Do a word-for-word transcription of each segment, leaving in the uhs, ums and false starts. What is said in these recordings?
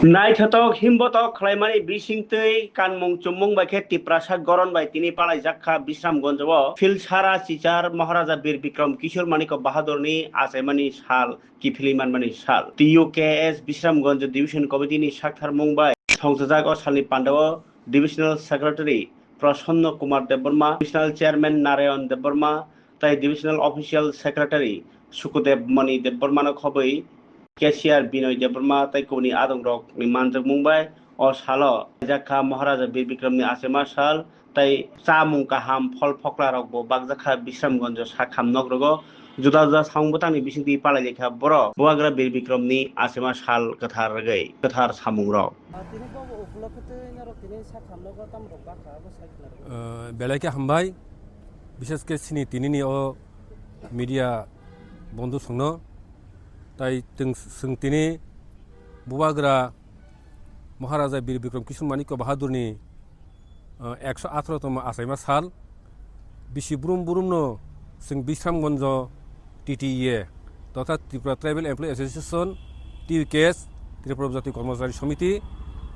Naithotok himbotok khlaimani bisingtwi kanmung chummung bai khe Tiprasa goron bai tini palaijak kha Bisramganj o Philsara Chichar Maharaja Bir Bikram Kishore Manikya Bahadurni achaimani sal kiphilwi manmani sal. T U K S Bisramganj Division Committee ni saktharmung bai songchajak o salni pandao Divisional Secretary Prasanna Kumar Debbarma, Divisional Chairman Narayan Debbarma, tai Divisional Official Secretary Sukudev Mani Debbarmano khobwi cashier Binoy Debbarma tai kubuni adongrokni manjakmung bai o salo jakha Maharaja Bir Bikramni achaima sal tai chamung kaham phol phoklarokbo bakjakha Bisramganjo sakham nogrogo. Juda juda samung bwtangni bisingtwi palailaikha borok Bubagra Bir Bikramni achaima sal kwthar rwgwi kwthar samungrok. Ah, tini bo upolokhe twi norok tini sakham nogo tamrok bakha abo sai khna rwgo. Ah, belai khe hambai, bishes khe chini tinini o media bondhu songno, tai chwng, chwng tini Bubagra Maharaja Bir Bikram Kishore Manikya Bahadurni, ah, ekso atharo tongma achaima sal. Bisi brum brumno chwng Bisramganjo T T E A totha Tripura Tribal Employee Association, T U K S, Tripura Jati Kormochari Samiti,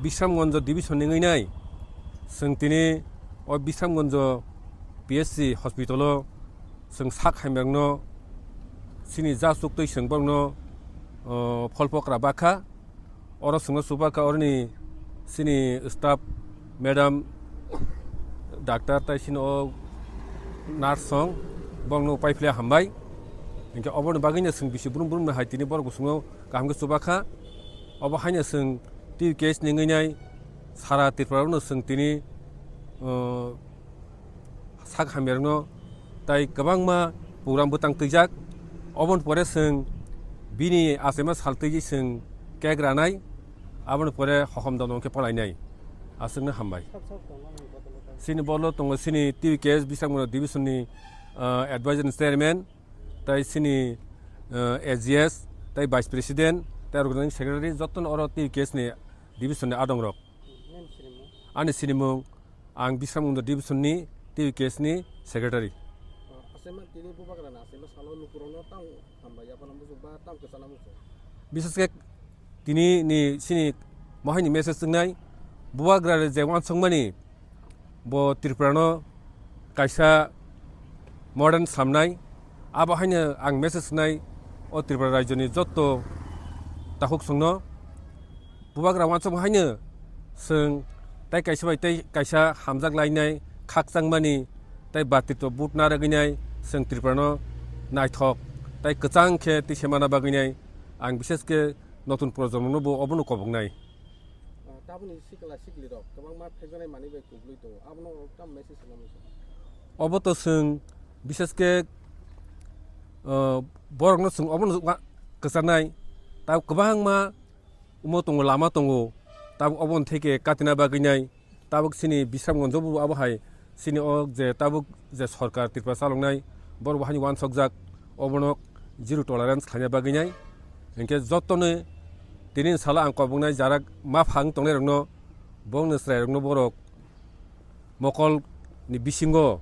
Bisramganjo Division ni wngwi nai. Chwng tini o Bisramganjo P S C hospital o chwng sak hamyakno chini jasuk twi chwng borokno, o, pholpokra bakha. Oro chwngno chubakha oroni chini staff madam, doctor tai chini o nurse song, borokno paiphle hambai. Hinkhe oboni bagwino chwng bisi brum brumno hai tini borok bwskango kaham khe chubakha. Obo haino chwng T U K S ni wngwi nai sara Tripura no chwng tini, o, sak hamyarno tai kwbangma program bwtang twijak. Oboni pore chwng bini achaima sal twiwi chwng cake ranai, aboni pore hohom dono khe palainai. Aswkno hambai. Chini bolo tongo chini T U K S Bisramganj Division ni, ah, advisor ni chairman, tai chini, ah, A G S, tai vice president, tai organizing secretary, jotono oro T U K S ni division ni adongrok. Ani sinimung, ang Bisramganj Division ni T U K S ni secretary. Achaima tini Bubagra ni achaima salo lukurokno tang hambai yapharna muchung ba tang kwchana muchung. Bishes khe tini ni chini mohai ni message wngnai, Bubagra je uansukmani bo Tripura no kaisa modern samnai, abo haino ang message wngnai o Tripura rajyo ni jotto takhuk songno. Bubagra uansuk haino chwng tei kaisa bai tei kaisa hamjak lainai, khakchangmani tei batito but narwgwinai chwng Tripurano naithok tei kwchang khe twi semana bagwinai ang bishes khe notun projomno bo obono koboknai. Ah, tabukni sikla siklirok kwbangma phekjaknai manwi bai kuplwi tongo, abono tam message rwna muchung. Obo to chwng bishes khe, ah, borokno chwng obono wa-, kwcharnai, tei kwbangma omo tongo, lama tongo, tabuk oboni theke katina bagwinai, tabuk chini Bisramganjo bo abo hai chini o je tabuk je sorkar Tripura chaloknai, borok bo haino uansukjak, obono zero tolerance khlaina bagwinai. Hinkhe jotono tini salo ang koboknai jarak ma phang tongnairokno, bongni chwrairokno borok mokol ni bisingo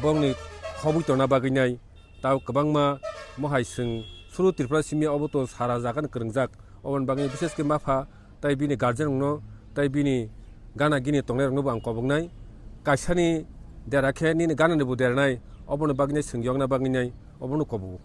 bongni khobwi tongna bagwinai. Tao kwbangma mohai chwng suru Tripura simi obo to sara jaga ni kwrwngjak. Oboni bagwi bishes khe mapha tei bini guardian rokno tei bini gana gini tongnai rokno bo ang koboknai. Kaisani dera khe nini gana ni bo deranai, oboni bagwi chwng yokna bagwi nai obono kobogo.